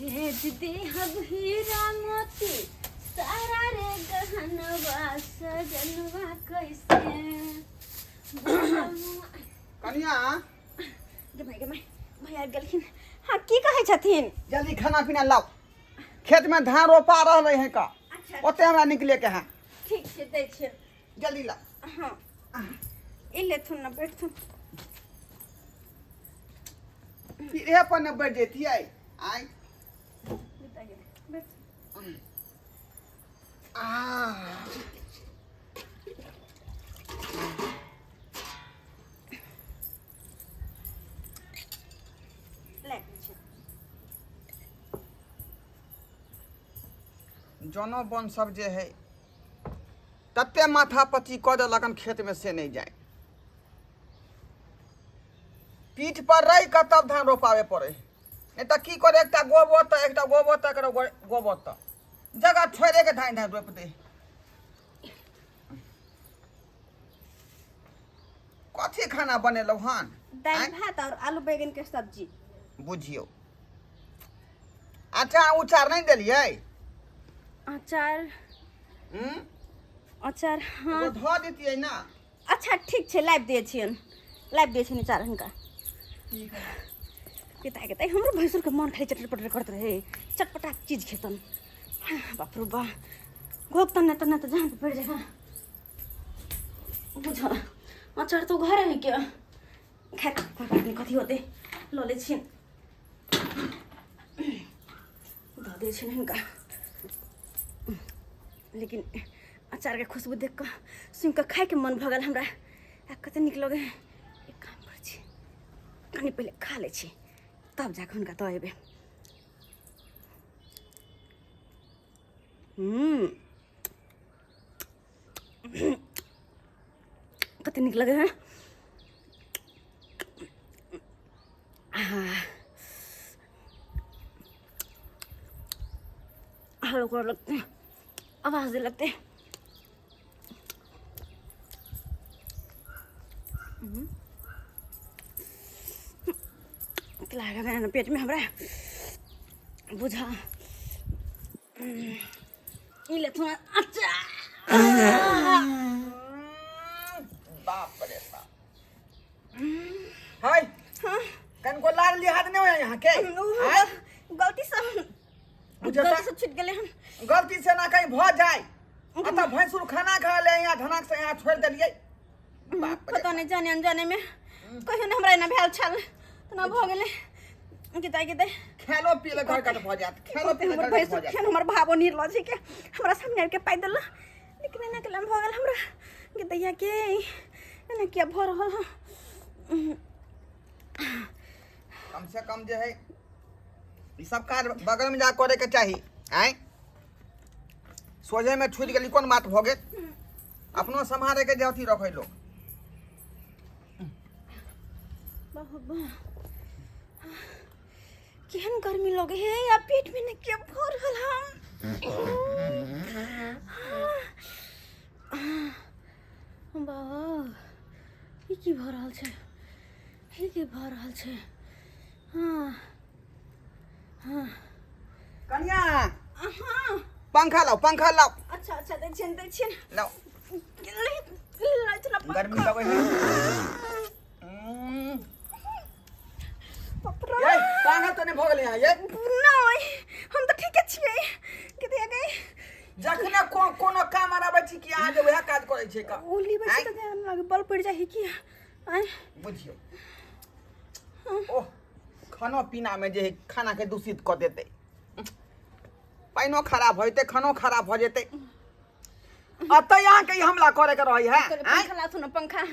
भेज दे हब हीरा मोती सारा रे गहनवा सजनवा कैसे कनिया। गे भाई, गे भाई, भाई आबि गेलखिन। हाँ, की कहै छथिन? जल्दी खाना पीना लाओ, खेत में धान रोपा रहले है का। अच्छा। ओते हमरा निकले के है। ठीक छै, दै छियै। जल्दी लाओ। हाँ, ई लेथुन ने, बैठथुन। पीढ़े पर ने बैठ जैतियै आय। बैठ। आ ले छै। जनो बन सब जे है तते माथा पच्ची कऽ देलक हन खेत में से नहीं जाए, पीठ पर रहि कऽ तब धान रोपाबे पड़े है। नहीं तऽ की करे, एकटा गोबर तऽ एकटा गोबर तऽ एकटा गोबर तऽ जगह छोड़े के धान धान रोपि दे। कथी खाना बनेलहुँ हन? दालि भात और आलू बैगन के सब्जी। बुझियौ। अच्छा, उचार नहि देलियै? अचार? हम्म? अचार, हाँ। एगो धऽ देतियै ने। अच्छा, ठीक छै, लाबि दै छियनि, लाबि दै छियनि अचार हुनका। केता केता हमरो भैंसुरके मन खाली चटर पटर करैत रहै, चटपटा चीज खेतन। बाप रो बा, घोकतन ने तने तऽ जान पड़ि जाइ। बुझ, अचार तो घर है क्या? खैर, कोई बात नहीं, कथी होते, लऽ लै छियनि, धऽ दै छियनि हिनका। लेकिन अचारके खुशबू देख कऽ, सुनि कऽ खायके मन भऽ गेल हमरा। आ कते नीक लगै है। एक काम करै छी, कनि पहिले खा लै छी, तब जाकऽ हुनका दऽ अयबै। हूँ, कते नीक लगै है। हलो कर लगते हैं, आवाज दे लगते हैं। लागल है ने पेट में हमरा। बुझा, ई ले थोड़ा। अच्छा। बाप रे बाप, हाय। हाँ। कनको लाल लिहाज नहीं होया यहाँ के? आय? गलती से बुझता? गलती से छूट गेलै हन। गलती से ना कहीं भ जाए। अतः भैंसुर खाना खा ले यहाँ, धनाक से यहाँ छोड़ देलियै। बाप रे। पता नहीं, जाने अनजाने में कहियो ने हमरा एना भेल छल तऽ ना भऽ गेलै। गीता गीता। खेलो पिए घर कट भ जात, खेलो पिए हमर घर कट भैंसुर भ जात। खेन हमर भावो निर्लज है के हमरा सामने आबि के पाइ देला, लेकिन एना केला भऽ गेल हमरा। गीतैया के एना किया भऽ रहल हँ? कम से कम जे है ई सब काज बगल में जा करे के चाही। आय, सोझे में छूट गेली, कोन बात भ गेल? अपनो सम्हारे के जे अथी रखै लोग। बाबा, केहन गर्मी लगे है या पेट में ने के भर रहल हम। बाबा, ई की भऽ रहल छै? ई की भऽ रहल छै? हाँ हाँ। कनिया। हाँ। पंखा लाओ, पंखा लाओ। अच्छा अच्छा, दै छियनि, दै छियनि। लाओ। ले ले ना पंखा। गर्मी लगे है। बाप रे। ये पंखा तो नहीं भऽ गेलै यहाँ ये? नहि, हम तऽ ठीके छियै। कते गई? जखने कोनो काम आबै छी कि अहाँ जे वएह काज करै छियै का। ओ लीबै छी तऽ ध्यान लागे, बल पड़ि जाइ है की आँय? बुझियौ, ओह, खानो पीना में जे है खाना के दूषित कऽ देतै। पानिओ खराब हो जेतै, खानो खराब हो जेतै। अतऽ अहाँके ई हमला करे के रहै है? आँय? पंखा लाथु न, पंखा,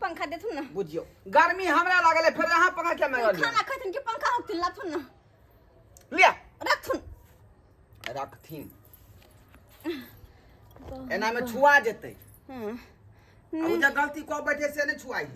पंखा देथुन न। बुझियौ, गर्मी हमरा लागल है, फेर अहाँ पंखा किया मांगलियै? खाना खैथुन कि पंखा होकथिन? लाथुन न। लिअ। रखथुन। रखथिन, एना में छुआ जेतै। आ उ जे गलती कऽ बैठे से नहि छुआई।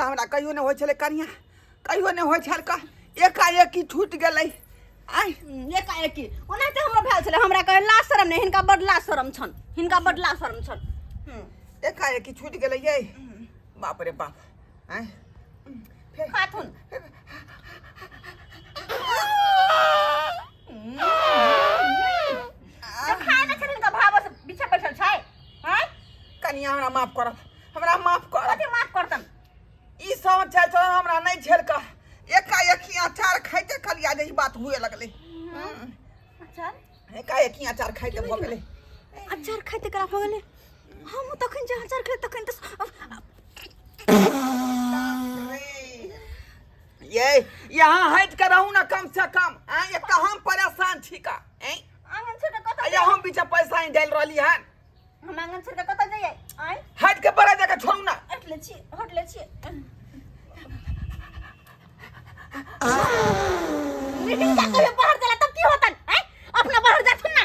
हमरा कहियो नहि होइ छलै कनिया, कहियो नहि होइ छल का, एकाएकी छूटि गेलै। आइ एकाएकी ओनाहिते हमरो भेल छलै। हमरा कहे लाज शरम नहि, हिनका बड लाज शरम छन, हिनका बड लाज शरम छन। एकाएकी छूटि गेलै ये, बाप रे बाप। आँय फेर खाथुन तऽ खाय नहि छथिन, हिनका भाव से पीछे बैठल छै। आँय कनिया हमरा माफ करब, हमरा माफ करब। कथी माफ करतन? ई सब चालि चलन हमरा नहि झेल कऽ एकाएकी अचार खाइते कलिया जे ई बात हुए लगलै। अचार एकाएकी अचार खाइते भऽ गेलै। अचार खाइते करा भऽ गेलै? हम तखन जे अचार खेलै तखन तऽ ये यहाँ हटि कऽ रहू ने कम से कम। आँय एक तऽ हम परेशान छी का। आँय आंगन छोड़ कऽ कतऽ? आ हम बीच पैसा ही डालि रहली हन। हम आंगन छोड़ कऽ कतऽ जइयै? आँय हटि के बड़ा जगह छोड़ू ना। हट ले छी, हट ले छी। हिनका कहियो बाहर जाला तब की होतन? आँय अपना बाहर जाथुन ना,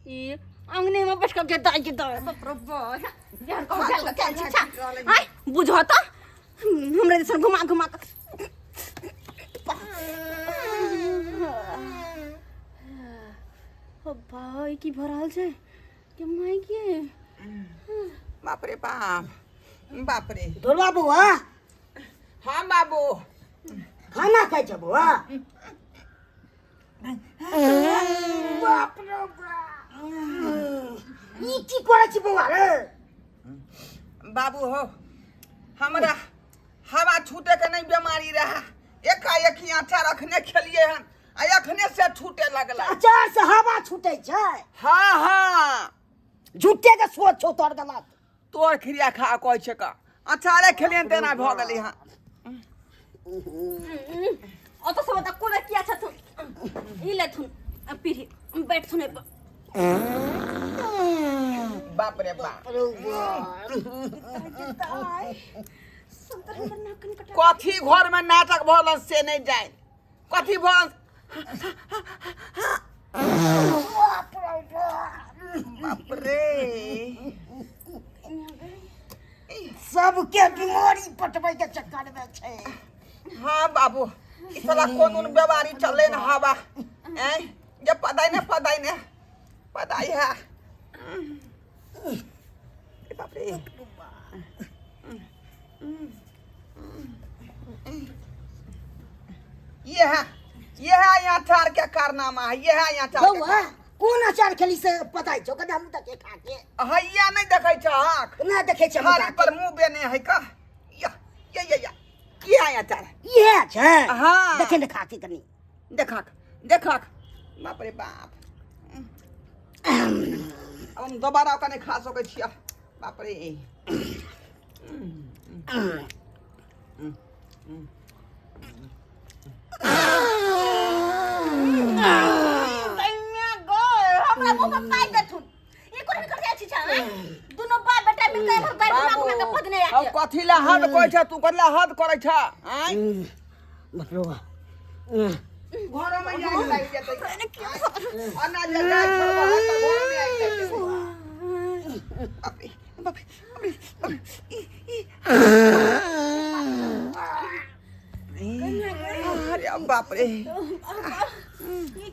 ई अंगने में बैठ के दाई के दाई। बाप रे बाप, बिहार को भेल के चल छी। आँय बुझो त हमरे जैसन घुमा घुमा के। ओ भाई, की भऽ रहल छै के माय के? बाप रे बाप, बाप रे। ढोलवा बौआ। हाँ बाबू। खाना खाइ छ बौआ? बाप रे बाप, ई की करै छी बौआ रे? बाबू हो, हमरा हवा छूटे के नहीं बीमारी रहा, एकाएकी अचार अखने खेलिए हन आ अखने से छूटे लगला। अचार से हवा छूटे छै? हाँ हाँ। झूठे के सोच छौ तोर गलत। तोर खिरिया खा कहै छै का, अचारे खेलिए तेना भऽ गेलै। हँ ओतऽ सब तऽ कोना किया छथुन? ई लेथुन आ पीढ़ी बैठथुन एहि पर। बाप रे बाप। सब तरह हमर नाक कन कटा। कथी घर में नाटक भऽ से नहीं जाए, कथी भऽ? बाप रे, सबके बीमारी पटबै के चक्कर में छै। हाँ बाबू, ई साला कोन उन बीमारी चले न हवा ऐं जे पदाई ने पदाई ने पदाई है। ए बाप रे, ये है, ये है यहाँ अचार के कारनामा है, ये है यहाँ अचार के। बौआ, कोन अचार खेली से पता छौ? कनि हम देखे खा के। हैया नहीं देखै छहक? नहि देखै छै। थारी पर मुंह बेने है का। या या या या, की है अचार? इहे छै? हाँ। देखे ने खा के कनि। देखक देखक, बाप रे बाप, अब हम दोबारा ओकरा नहि खा सकै छियै। बाप रे। दैया गो, हमरा मुंह पर पाइ देथुन। ई कोन कर जाइ छी छा? दुनो बाप बेटा मिल के हमर पैर घुमा घुमा के पदने अब आके। कथी ला हद कहै छ तू? कथी ला हद करै छ? आँय बाप रे बाप। घरो में आगि लागि जेतै। अनाज जे गाय छोड़बह तऽ घरमे आगि लागि जेतै। बाप रे बाप रे बाप रे बाप रे, ई ई, अरे बाप रे। ई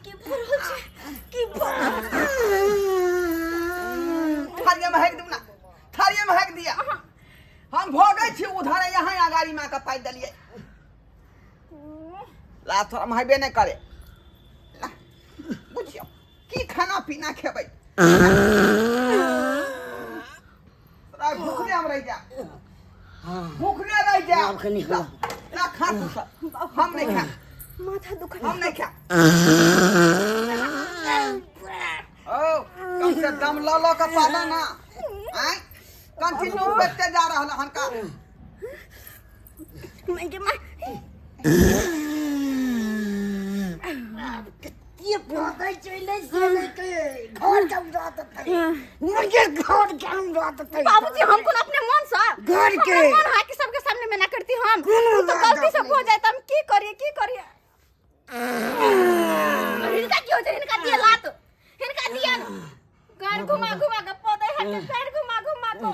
की भऽ रहल छै? की भऽ थालिए में हेक दू ना, थालिए में हेक दिया। हम भोगै छी उधर, यहाँ अगाड़ी में के पाइ देलियै। ला थोड़ा हम हेबे नहि करे। ला, बुझियौ की खाना पीना खेबै? तोरा भूखले हम रहि जायब, भूखले रहि जायब। आब कनि ला, ला खा तू सब, हम नहि खायब। माथा दुखै। हम नहि खायब। ओ कम से दम लऽ लऽ कऽ पाला ना। आँय कंटिन्यू बेचते जा रहल हन का। माय गे माय। कते भागै छै नहि से नहि के घर के उड़ा देतै मुर्गे, घर के उड़ा देतै। बाबूजी, हम कोन अपने मन से घर के हमरा मन है कि सबके सामने में ना करती हम? कोनो उ तो बात गलती से नहीं। हो जाए त हम की करिए, की करिए? हिनका की हो जाए? हिनका दिए लात, हिनका दिए न। गाड़ घुमा घुमा के पौधे है के पैर घुमा घुमा के।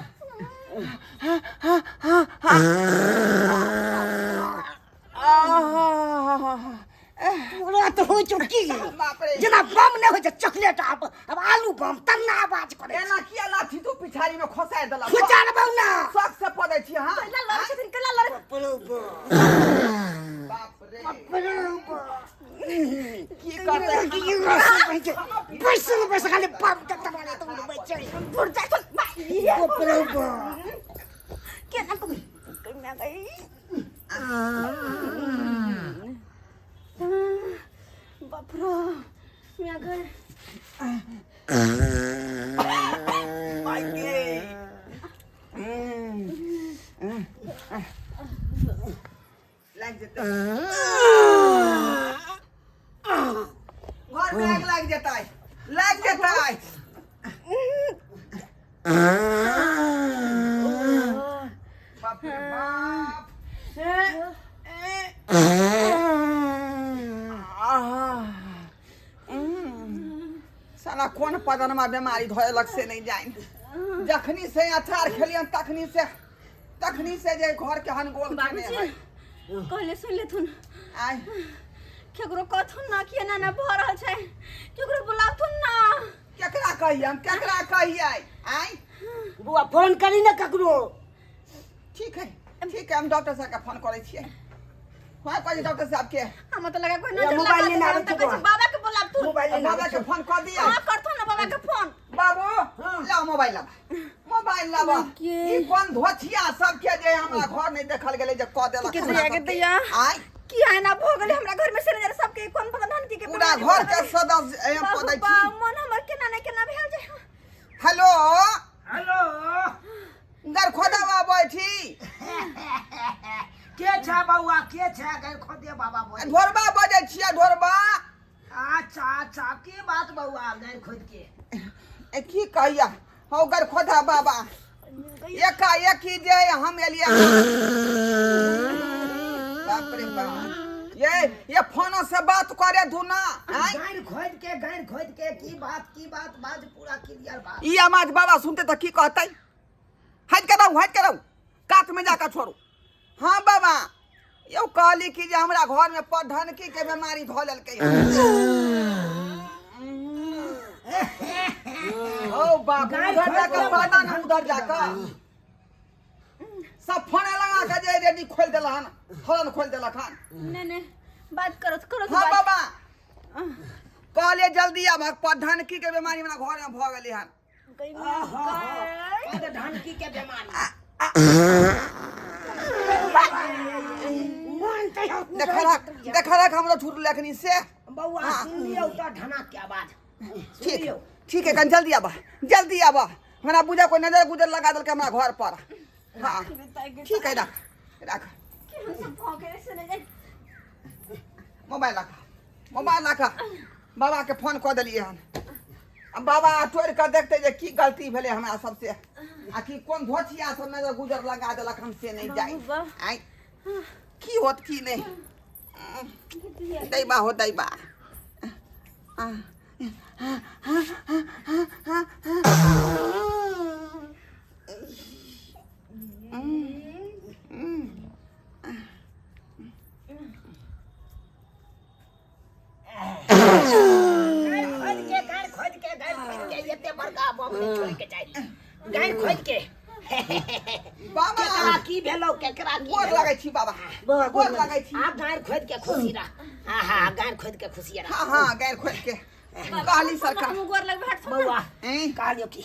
जेना बम नहि होइ छै चॉकलेट, आब आब आलू बम तन्ना आवाज करै छै। एना किया लाठी तू पिछाड़ी में खसाय देलक? खुचारबौ ना। शौक से पदै छी। हाँ, केला लड़ै छथिन, केला लड़ै। बाप रे, की की करतै? बैसल बैसल खाली बम के तबाले तो उड़बै छै। दूर जा सुन। बाप रे बाप। केना को मैं गई, बाप रे, मैं गई। माय गे। लागि जेतै घर में, आगि लागि जेतै, लागि जेतै। बाप रे बाप। आह। साला कोन पदनमा बीमारी धोलक से नहीं जाइन। जखनी से अचार खेलियन तखनी से जे घर के हनगोल केने बाबूजी है। कहले सुन लेथुन। आय। केकरो कहथुन ना कि एना एना भऽ रहल छै, केकरो बुलाथुन ना। केकरा कहियै हम, केकरा कहियै? आय। बुआ, फोन करी ने ककरो। ठीक है, ठीक है, हम डॉक्टर साहब के फोन करै छियै। हाँ, कहै डॉक्टर साहब के। हम तऽ लगा कोई या नजर मोबाइल लगा लेने देतै, हम आबै तऽ छै कहै छी बौआ। बाबा के बुलाथुन। मोबाइल लेने बाबा आबै के छै। फोन कर दिया। हाँ, करथुन ना बाबा के फोन। बाबू, लाओ मोबाइल, लाबा मोबाइल, लाबा। के? ई कोन धोछिया सबके जे हमरा घर नहीं देखल गेलै जे कऽ देलक के हमरा दैया के सबके? दैया। आय। की एना भऽ गेलै हमरा घर में से नजर सबके, कोन पता धनकी के पूरा बीमारी घर भऽ के गेलै। सदस्य एहन बाबू पदै बा, छी। मन हमर केना ने केना भेल जे। हेलो। हेलो। घर खोदावा बैठी। के छै बौआ, के छै गैर खोदे बाबा बोल? ढोरबा बजै छियै, ढोरबा। अच्छा अच्छा, की बात बौआ गैर खोद के? ए, की कहिया हौ गर खोदा बाबा, एकाएकी जे हम एलियै, बाप रे बाप, ये फोनो से बात करे धुना आय। गैर खोद के, गैर खोद के की बात, की बात बाज, पूरा क्लियर बात। ई आवाज बाबा सुनते तऽ की कहतै? हटि के रहू, हटि के रहू, कात में जाकर छोड़ू। हाँ बाबा, यौ कहली कि जे हमरा घर में पढ़नकी के बीमारी धऽ लेलकै हन। ओ बाबू, गाय उधर जाकर खोद पता ना, उधर जाकर सब फोने लगा के जे रेडी खोल देला हन, हॉर्न खोल देलक हन। नहीं नहीं, बात करो, करो। हाँ। बात। बाबा, कहलिए जल्दी आब, पढ़नकी के बीमारी हमरा घर में भऽ गेलै हन। गई मैं गई। ढानकी के बीमारी मन तऽ देखलक, देखलक, हमरो छूटल अखनी से। बौआ, सुन लियौ तऽ ढनाक के आवाज। ठीक, ठीक है, कन जल्दी आबा, जल्दी आबा। हमरा बुझा कोई नजर गुजर लगा देलकै हमरा घर पर। हाँ, ठीक है, रख, रख। कि हम सब भऽ गेलै से नहीं जानि। मोबाइल रख, मोबाइल रख। बाबा के फोन कऽ देलियै हन। आ बाबा तोड़ि कऽ देखतै जे की गलती भेलै हमरा सबसे आ कि कोन धोछिया सब नजर गुजर लगा देलक हम से नहीं जाय। बाबू, वाह। आइ की होत की नहीं, दैबा हो दैबा। आ, गारि खोद के, गारि खोद के, गारि खोद के, एते बड़का बम नहि छोड़ि के जाइ, गारि खोद के। बाबा। केकरा की भेलौ, केकरा की गोर भेलौ? लगै छी बाबा। बौआ, गोर लगै छी। आब गारि खोद के खुशी रह। हाँ हाँ, गारि खोद के खुशी रह। हाँ हाँ, गारि खोलि के कहली सरकार। हम गोर लगबै, हट। बौआ। ऐं? कहलियौ की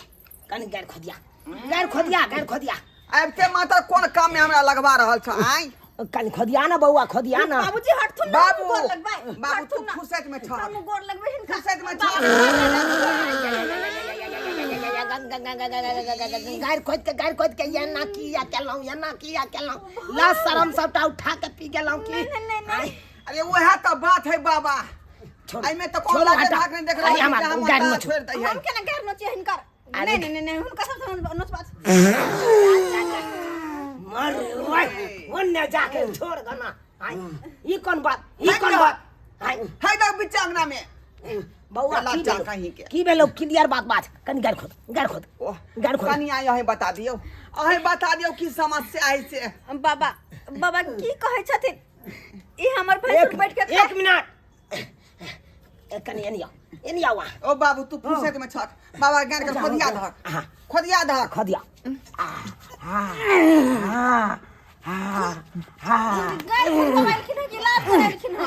कनि गारि खोदिया, गारि खोदिया, गारि खोदिया। आबिते मात्र कोन काम में हमरा लगवा रहल छ आइ? कनि खोदिया ना बौआ, खोदिया ना। बाबूजी, हटथुन ना। बाबू, हम गोर लगबै। बाबू, तू हटथुन ना। फुर्सत में ठहर। हम गोर लगबै हिनका। फुर्सत में ठहर। गारि खोद के, गारि खोद के, एना किया केलहुँ, एना किया केलहुँ? लाज शरम सबटा उठा के पी गेलहुँ की? नहीं नहीं नहीं। अरे, वएह तऽ बात है बाबा। छोड़ू, एहिमे तऽ कोन छोड़ू, लाजे हटा। भाग नहि देख अरे, रहल हमरा छी जे हम गारि ताला मत छोड़ि दै है। हम केना गैर नोचियै हिनकर? अरे। नहीं नहीं नहीं, हुनका सब नोचबा। मर ओन्ने जाके छोड़ गना। आइ ई कोन बात, ई कोन बात आइ? है देख बिच्चा अंगना में। बौआ, चला की जा भेलौ? कहीं के। की भेलौ? क्लियर बात बात, कनि गारि खोद, गारि खोद। ओह, गारि खोद। कनि आइ अहीं बता दियौ, अहीं बता दियौ की समस्या है से। बाबा, बाबा, की कहै छथिन ई? हमर भैंसुर एक बैठ के एक मिनट, कनि एनियो। एनी आवा। ओ बाबू, तू फुर्सत में छक, बाबा ज्ञान के खोदिया धक। हाँ। खोदिया धक। खदिया। गैर फुकबेलखिन हँ कि लाभ करेलखिन हँ?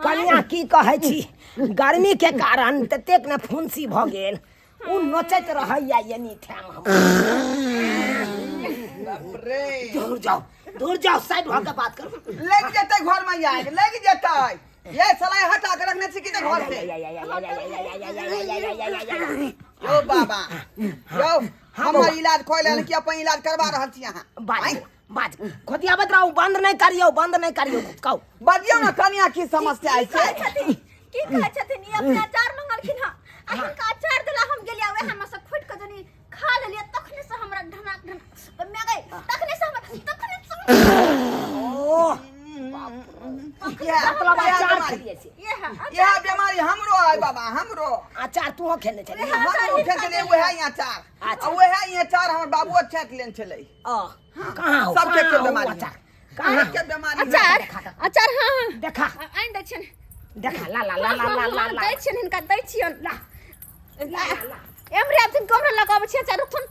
कनिया, की कहै छी, गर्मी के कारण ततेक ने फुंसी भऽ गेल, ओ नोचैत रहैया एनी ठाम हम। बाप रे! दूर जाओ, दूर जाओ, साइड भऽ के बात करू। लग जेतै घर में, आग लग जेतै। ये सलाई हटा के रखने छी कि जे घर से? यो बाबा यो, हमर इलाज खोल लेल कि अपन इलाज करवा रहल छी अहाँ? बाज बाज, खोदियाबैत रहू, बंद नहि करियौ, बंद नहि करियौ, कहू। बजियौ ने कनिया, की समस्या है से? कहै छथिन, की कहै छथिन, ई अपने अचार मंगलखिन हँ आ हिनका अचार देला, हम गेलियै वएह मे से खोटि कऽ जनी खा लेलियै, तखने से हमरा ढनाक ढनाक मैं गई, तखने से हमरा, तखने से। ओ इएह मतलब इएह अचार बीमारी। खेलियै से? ये है। इएह बीमारी हमरो है बाबा, हमरो। अचार तूहो खेने छली? हमरो खेने वएह ही अचार। अच्छा। आ वएह ही अचार हमर बाबुओ छाटि लेने छलै। ओ कहाँ हो? सबके कहाँ के हो बीमारी। अचार कहाँ हो? के बीमारी। अचार, अचार, हाँ हाँ। देखा। आनि दै छियनि। देखा, ला ला ला ला ला ला ला। दै छियनि हिनका, दै छियनि। ला ला ला। एमरे आबथिन, कमरा लऽ कऽ अबै छी अचार, रुकथुन,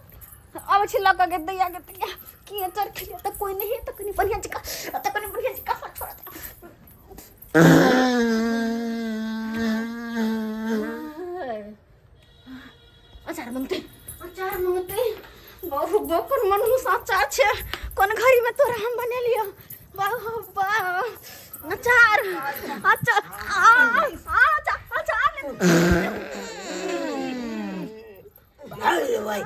अबै छी लऽ कऽ। गे दैया, गे दैया, की अचार खेलियै तऽ कोइ नहीं, तऽ कनि बढ़िआँ जकाँ, तऽ कनि बढ़िआँ जकाँ छोड़ा। अचार मंगते, अचार मंगते, बहु बकुन मनहुस अचार छै, कोन घड़ी में तोरा हम बनेलियो। बाहु बा, अचार, अचार, आ आ अचार, अचार ले। अरे भाई,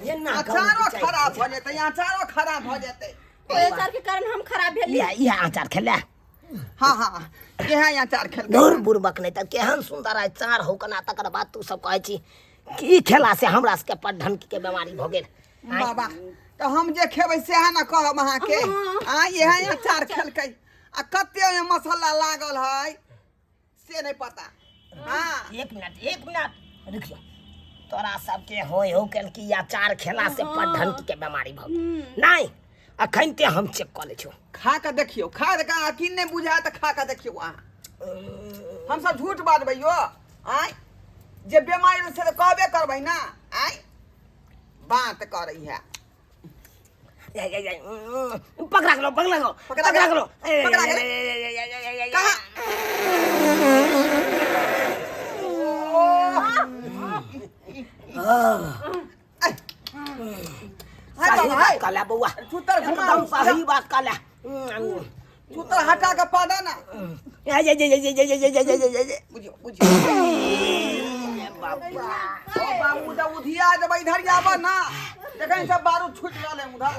एना अचारो खराब भऽ जेतै, अचारो खराब भऽ जेतै। ओहि अचार के कारण हम खराब भेली। इएह इएह अचार खेला? हाँ हाँ, इएह अचार खेलकै। धुर बुड़बक, नहि तऽ केहन सुन्दर अचार हो कना, तकर बाद तू सब कहै छी की खेला से हमरा सबके पढ़न के बीमारी भऽ गेल। बाबा, तऽ हम जे खेबै सएह ने कहब अहाँके। आ इएह अचार खेलकै आ कते ओहिमे मसाला लागल है से नहि पता। हाँ। एक मिनट, एक मिनट रुकियो। तोरा सबके होय हो केल कि अचार खेला से पढ़न के बीमारी भऽ गेल? नहि, अखन ते हम चेक कऽ लै छियौ। खा कऽ देखियौ, खा कऽ अखन नहि बुझाय तऽ खा कऽ देखियौ अहाँ। हमसब झूठ बाजबै यौ? आँय, जे बेमारी रहै से तऽ कहबे करबै ने। आँय, बात करै है। पकड़ा गेलो, पकड़ा गेलो। पकड़ा पकड़ा गेलो। गेलो। पकड़ा गेलो। कहाँ? हाय सही बाबा, बात हाय। कहला बौआ। छूतर घुमाउ। एकदम सही बात कहला। छूतर हटा कऽ पादा ना। बुझियौ, बुझियौ। ओ बाबू, तऽ उधिया देबै, इधर आबऽ ना, देखै सब बारूद छूटि रहल है उधर।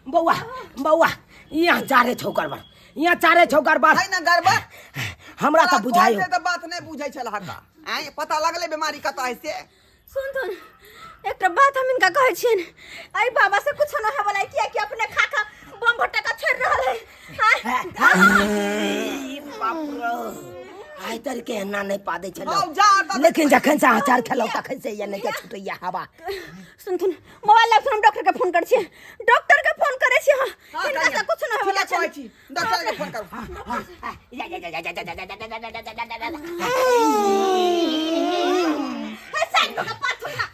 बौआ, बौआ, यहाँ चारे छौ गड़बड़, यहाँ चारे छौ गड़बड़। है ना गड़बड़? हमरा तऽ बुझायो। तऽ बात नहि बुझै छल हका। आँय, पता लगलै बीमारी कतऽ है से? सुन सुन, एकटा बात हम हिनका कहै छियनि, एहि बाबा से कुछो न होय वाला है, कियाकि अपने खा खा बम भटका छोड़ि रहल है। आँय? बाप रे, आइ तर के एना नहि पादै छलौ। हौ, जा तऽ। लेकिन जखन से अचार खेलौ तखन से ये नहि के छुटैया हवा। सुनथुन, मोबाइल लाबथुन, हम डॉक्टर के फोन करै छियै, डॉक्टर के फोन करै छियै। हाँ। हाँ, हिनका से कनिया। कुछ न होय वाला ठीके कहै छै। छी, डॉक्टर के फोन करू। हे, साइड भऽ कऽ पाथुन ना।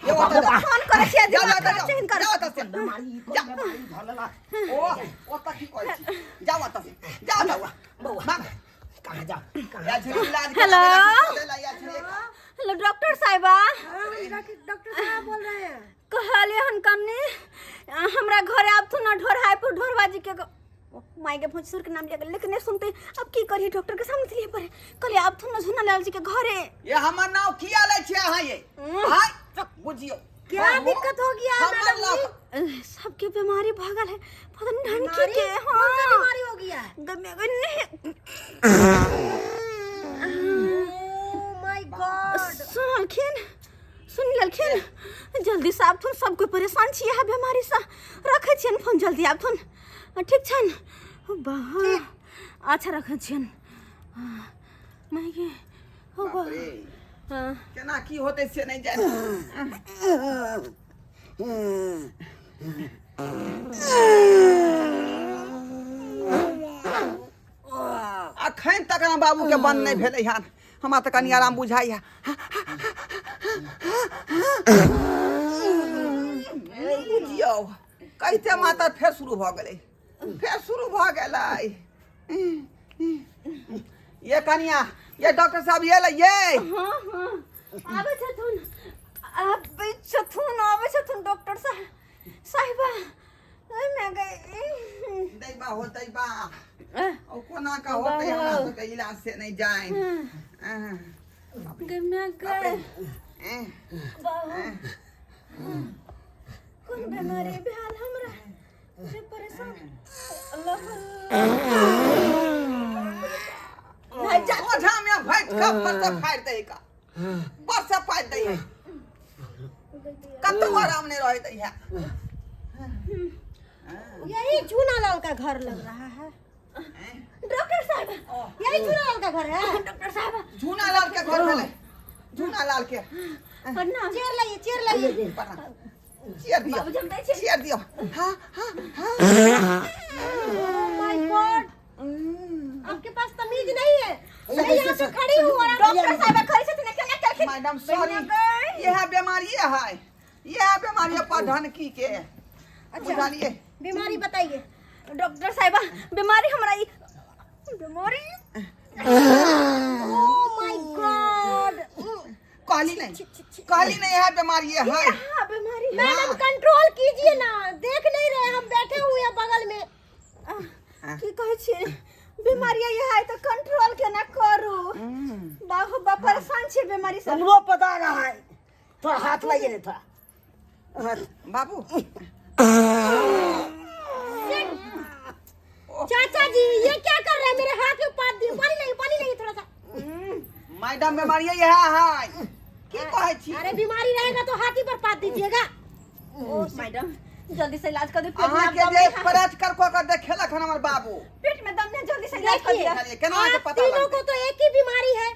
यो, ओतऽ जा। फोन करै छियै, जा, दिमाग जा, खराब जा, छै हिनकर। जा ओतऽ से। जा। ओ ओतऽ की कहै छी? जाउ ओतऽ से, जाउ, जाउ। बौआ। भाग। कहाँ जाओ, कहाँ? या छली इलाज हेलो? कराबै ला, या छली। हेलो, डॉक्टर साहिबा। डॉक्टर साहब बोल रहे हैं। कहलियै हन कन्नी, हमरा घरे आबथु ना, ढोरहायपुर ढोरबाजी के माय के भोजसुर के नाम लिया, लेकिन नहीं सुनते, अब की करिए? डॉक्टर के सामने चलिए पड़े। कहलिए आबथु ना झुना लाल जी के घरे। ये हमर नाव किया लै छियै अहाँ ये? आय बुझियौ। क्या दिक्कत हो गया है हमर मैडम लाभ जी? सबके बीमारी भगल है, पता नहीं ढंकी बीमारी? के। कौन सा हाँ। बीमारी हो गया है? गमे नहीं। ओ my God! सुनलखिन, सुन लेलखिन, जल्दी से आबथुन, सब कोई परेशान छी इएह बीमारी से। रखै छियनि फोन, जल्दी आबथुन। ठीक छनि बाह, अच्छा, रखै छियनि। माय गे, ओ बाप बा। रे। हाँ। केना की होतै से नहि जानि। अखन तक ना बाबू के बंद नहि भेलै हन। हमरा तऽ कनि आराम बुझाइया। बुझियौ कहिते मातर फेर शुरू भऽ गेलै, फेर शुरू भऽ गेलै। ये कनिया, ये डॉक्टर साहब, ये ले ये। हाँ हाँ, आबै छथुन, आबै छथुन, आबै छथुन डॉक्टर साहब साहिबा। ओहिमे गई दैबा हो दैबा, ओ कोना का होतै, हमरा सबके इलाज से नहि जानि। गमे गए बाबू, कोन बीमारी भेल हमरा से परेशान। अल्लाह नहीं जा, ओझा में भैट का पर से फाड़ दै का, पर से फाड़ दै है, कतौ आराम नहीं रहे दै है। यही चूना लाल का घर लग रहा है डॉक्टर साहब। यही चूना लाल का घर है डॉक्टर साहब। झूना लाल के घर भेलै, झूना लाल के। प्रणाम। चेयर लाइए, चेयर लाइए। प्रणाम। चेयर दियो। बाबूजी, हम दै छी। चेयर दियो। हाँ हाँ हाँ। ओ my God, आपके पास तमीज नहीं है। मैं यहाँ पे खड़ी हूँ और आप डॉक्टर साहब खड़ी छथिन, केना केलखिन? मैडम सॉरी, यह बीमारी है, यह बीमारी है पढ़नकी के। बुझलिए? बीमारी बताइए। डॉक्टर साहिबा, बीमारी हमरा ई बीमारी। ओ my God, कहली नहीं, कहली नहीं, यह बीमारी है। हाँ बीमारी। मैडम कंट्रोल कीजिए ना, देख नहीं रहे हम बैठे हुए हैं बगल में। की कहै छी, बीमारी ये है तऽ कंट्रोल केना करू? बाबू बा, परेशान छी बीमारी से। हमरो पता रहा है, थोड़ा हाथ लाइए ने थोड़ा। बाबू। चाचा जी, ये क्या कर रहे हैं? मेरे हाथ में पात दिए। पानी लाइए, पानी लाइए थोड़ा सा। मैडम, बीमारी यह है, की कहै छी? अरे बीमारी रहेगा तो हाथी पर पात दीजिएगा। ओ मैडम, जल्दी से इलाज कर दे। पेट में अहाँ आब के दम जे नहीं है। परेज कर को कर देखेलक हन हमर बाबू। पेट में दम नहीं, जल्दी से इलाज कर देखिए, दिया। बुझलिए, केना अहाँके आप पता तीनों लगतै? को तो एक ही बीमारी है।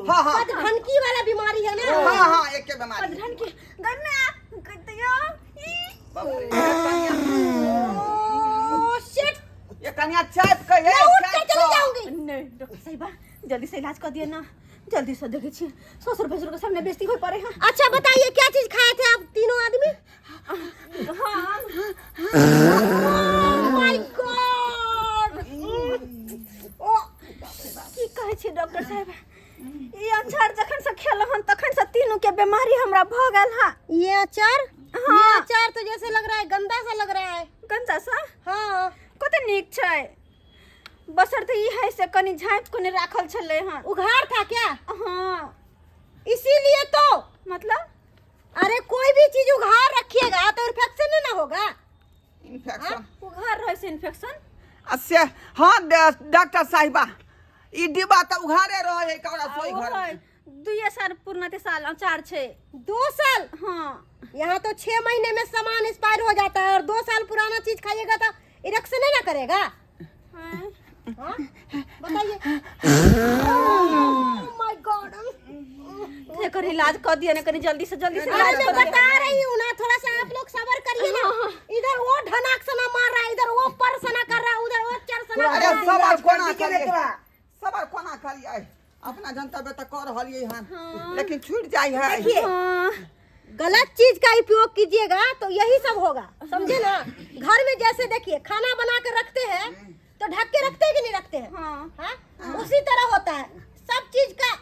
हाँ हाँ। पदघनकी वाला बीमारी है ना? हाँ हाँ, एके बीमारी। पधरन के गन्ना कतियो। बाबू रे, ये कनिया, ओ शिट, ये कनिया चाप के मैं हे उठ के चापि चली कऽ। जाऊंगी। नहीं डॉक्टर साहिबा, जल्दी से इलाज कर दिया ना, जल्दी से। देखे छी ससुर भसुर के सामने बेइज्जती होय पड़े है। अच्छा बताइए, क्या चीज खाए थे आप तीनों आदमी? हाँ। My God, ओ की कहै छी डॉक्टर साहब, ई अचार जखन से खेलहुँ हन तखन से तीनू के बीमारी हमरा भऽ गेल हँ। ये अचार? हाँ। ये अचार तो जैसे लग रहा है गंदा सा लग रहा है। गंदा सा? हाँ। कते नीक छै, बसर तऽ ई है से कनि झाँपि कऽ नहि राखल छलै हँ। उघार था क्या? हाँ। इसीलिए तो। मतलब? अरे कोई भी चीज उघार रखिएगा तो इन्फेक्शन ही ना होगा। इन्फेक्शन। उघार रहै से इन्फेक्शन? आ से हाँ, डॉक्टर साहिबा, ई डिब्बा तऽ उघारे रहे है ककरा सोई घर में। 2 साल पुरना ते साल अचार छै। 2 साल? हाँ। यहाँ तो 6 महीने में सामान एक्सपायर हो जाता है और 2 साल पुराना चीज खाइएगा तो इरेक्शन ही ना करेगा। हाँ। हाँ? बताइए। My God, एकर इलाज कर दिया ना कनी जल्दी से, जल्दी से अरे इलाज मैं कर दिया। बता रही हूँ ना, थोड़ा सा आप लोग सब्र करिए ना। इधर वो ढनाक सना मार रहा है, इधर वो पर सना कर रहा है, उधर वो चर सना अरे कर रहा है। सबर कोना कर करिए, तोरा। सबर कोना करिए, अपना जनतव्य तऽ कऽ रहलियै हन, लेकिन छूटि जाइ है। देखिए, हाँ। गलत चीज का उपयोग कीजिएगा तो यही सब होगा, समझे ना? घर में जैसे देखिए खाना बना कर रखते हैं तो ढक के रखते हैं कि नहीं रखते हैं? हाँ। हाँ? उसी तरह होता है, सब चीज का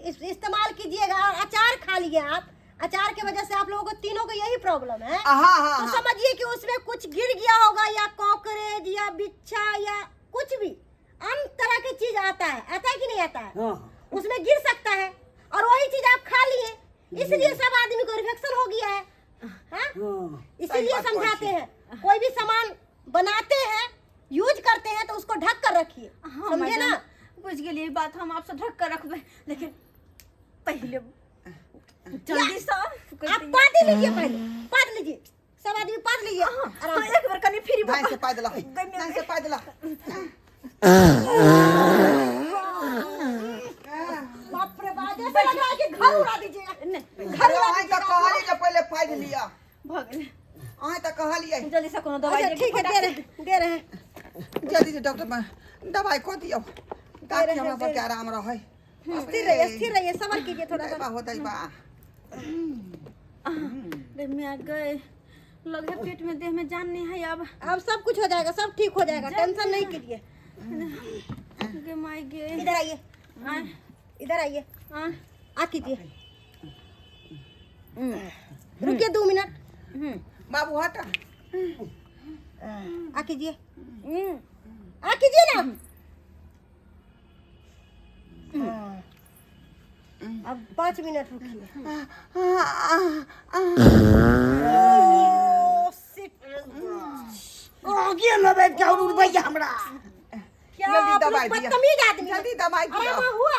इस्तेमाल कीजिएगा। और अचार खा लिए आप, अचार के वजह से आप लोगों को तीनों को यही प्रॉब्लम है। हाँ हाँ। तो हाँ। समझिए कि उसमें कुछ गिर गया होगा, या कॉकरोच या बिच्छा या कुछ भी अन्य तरह की चीज आता है, आता है कि नहीं आता है? हाँ। उसमें गिर सकता है और वही चीज आप खा लिए, इसलिए सब आदमी को इन्फेक्शन हो गया है। हाँ? हाँ। इसीलिए बात समझाते कहै हैं, कोई भी सामान बनाते हैं, यूज करते हैं तो उसको ढक कर रखिए। हाँ, समझे ना? मैडम, बुझ गेलियै बात, हम आपसे ढक कर रखबै, लेकिन पहिले जल्दी से आप पात ही लीजिए, पहले पात लीजिए, सब आदमी पात लीजिए आराम हाँ, से। एक बेर कनि फ्री दाइ से पाइ देलक, दाइ से पाइ देलक। बाप रे बाप, जैसे लग रहा है कि घर उड़ा दीजिएगा। नहि। घर उड़ा अहाँ तऽ कहलियै जे पहिले पाइ लिअ। भऽ गेलै। अहाँ तऽ कहलियै। जल्दी से कोनो दवाई अच्छा दे। ठीक है, दे रहे, दे रहे हैं। जल्दी से डॉक्टर दवाई कऽ दियौ ताकि हमरा सबके आराम रहै। स्थिर रहिए, स्थिर रहिए, सब्र कीजिए थोड़ा सा। दैबा हो दैबा। देह में आ गए लगे पेट में, देह में जान नहीं है अब। अब सब कुछ हो जाएगा, सब ठीक हो जाएगा, टेंशन नहीं कीजिए। गे माई गे। इधर आइए, आय, इधर आइए, आय। आ कीजिए। रुकिए 2 मिनट। बाबू हट। आ कीजिए, आ कीजिए ना। हाँ। अब 5 मिनट रुकिए। ओ, शिट। आगे में बैठ के और उड़बै हमरा। क्या जल्दी आप लोग दवाई दिया। बदतमीज आदमी हैं। जल्दी दवाई दिया। आराम हुआ,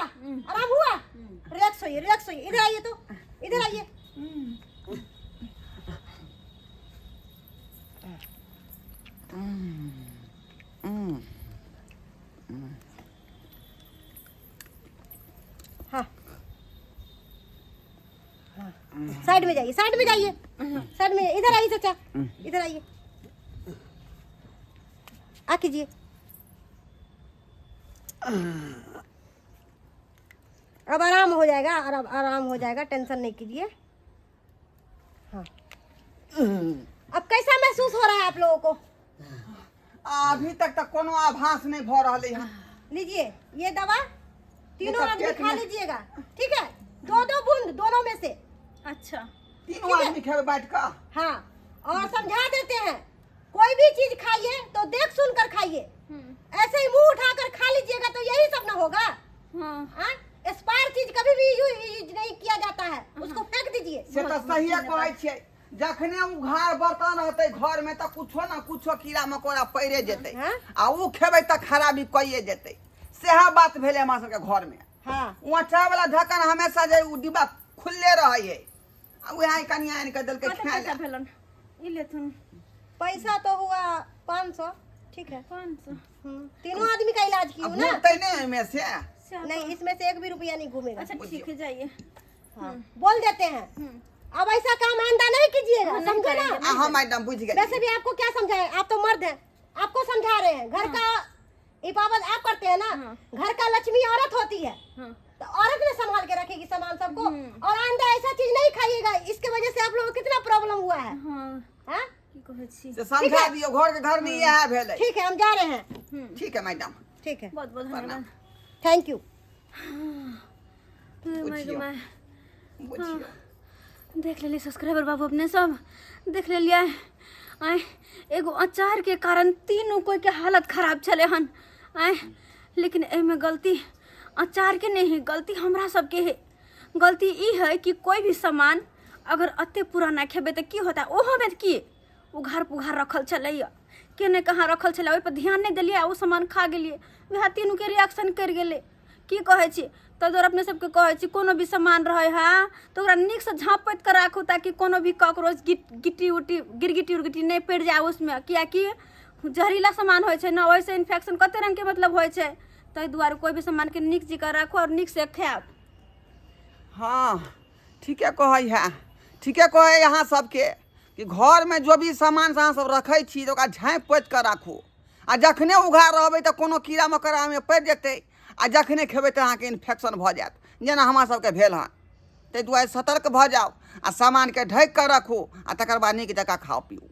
आराम हुआ, रिलैक्स होइए, रिलैक्स होइए। इधर आइए तो, इधर आइए। हाँ हाँ, साइड में जाइए, साइड में जाइए, साइड में। इधर आइए चाचा, इधर आइए, आ कीजिए। अब आराम हो जाएगा, आराम आराम हो जाएगा, टेंशन नहीं कीजिए। हाँ, अब कैसा महसूस हो रहा है आप लोगों को? अभी तक तक कोनो आभास नहीं भ रहलै हन। लीजिए ये दवा, तीनों ये तो आदमी पेट खा में- लीजिएगा, ठीक है? दो दो बूंद दोनों में से। अच्छा। तीनों आदमी खेबै बैठ कऽ। हाँ, और समझा देते हैं, कोई भी चीज खाइए तो देख सुन कर खाइए, ऐसे ही मुंह उठाकर खा लीजिएगा तो यही सब ना होगा। हाँ। हाँ, एक्सपायर चीज कभी भी यूज नहीं किया जाता है, उसको फेंक दीजिए। से तऽ सहिए कहै छियै, जखने उघार बर्तन रहतै घर में तऽ कुछो न कुछो कीड़ा मकोड़ा पड़े जेतै। हाँ। आ उ खेबै तऽ खराबी कइए जेतै। सएह बात भेलै हमरा सबके घर में। हाँ। अचार वाला ढक्कन हमेशा जे उ डिब्बा खुलले रहै है, आ उएह कनिया आनि कऽ देलकै कते खाय पैसा लए। भेलन ई लेथुन? पैसा तो हुआ 500। ठीक है, 500। तीनों आदमी का इलाज आ की हूँ ना। घूमतै नहि ओहिमे से? नहीं, इसमें से एक भी रुपया नहीं घूमेगा। अच्छा ठीक है, जाइए। हाँ, बोल देते हैं, अब ऐसा काम आइंदा नहीं कीजिएगा, नहीं समझे ना? करेंगे। आ हम मैडम बुझि गेलियै। वैसे भी आपको क्या समझाए, आप तो मर्द हैं, आपको समझा रहे हैं। घर का हिफाजत आप करते हैं ना। घर का लक्ष्मी औरत होती है। हाँ। तो औरत ने संभाल के रखेगी सामान सबको, और आइंदा ऐसा चीज नहीं खाइएगा, इसके वजह से आप लोगों को कितना प्रॉब्लम हुआ है। हाँ। हाँ? की कहै छी? से समझा दियौ, घर के घर में इएह भेलै। ठीक है, हम जा रहे हैं। ठीक है मैडम। ठीक है, बहुत बहुत धन्यवाद। Thank you. बुझियौ। My. बुझियौ। देख लेलियै सब्सक्राइबर बाबू, अपने सब देख लेलियै। आँय, एगो अचार के कारण तीनू कोई के हालत खराब छलै हन। आँय, लेकिन एहिमे गलती अचार के नहीं है, गलती हमरा सबके है। गलती ई है कि कोई भी सामान अगर अते पुराना खेबै तऽ की होता। ओहोमे की उघार पुघार रखल छलैया, के ने कहाँ रखल छलै, ओहिपर ध्यान नहि देलियै आ ओ सामान खा गेलियै, वएह तीनूके रिएक्शन करि गेलै। की कहै छी, ताहि दुआरे अपने सबके कहै छी, कोनो भी सामान रहै है तऽ ओकरा नीकसँ झाँपि पोति कऽ राखू, ताकि कोनो भी कॉकरोच गिट्टी उट्टी गिरगिटी उरगिटी नहि पड़ि जाय उसमे, किएकि जहरीला सामान होइ छै ने, ओहिसँ इन्फेक्शन कते रङ्गके मतलब होइ छै। ताहि दुआरे कोइ भी सामानके नीक जकाँ राखू आओर नीकसँ खायब। हाँ, ठीके कहै है, ठीके कहै अहाँ सबके कि घरमे जो भी सामान अहाँ सब रखै छी तऽ ओकरा झाँपि पोति कऽ राखू, आ जखने उघार रहबै तऽ कोनो कीड़ा मकोड़ा ओहिमे पड़ि जेतै, आ जखने खेबै तऽ अहाँके इन्फेक्शन भऽ जायत, जेना हमरा सबके भेल हन। ताहि दुआरे सतर्क भऽ जाउ आ सामानके ढकि कऽ राखू, आ तकर बाद नीक जकाँ खाउ पीबू।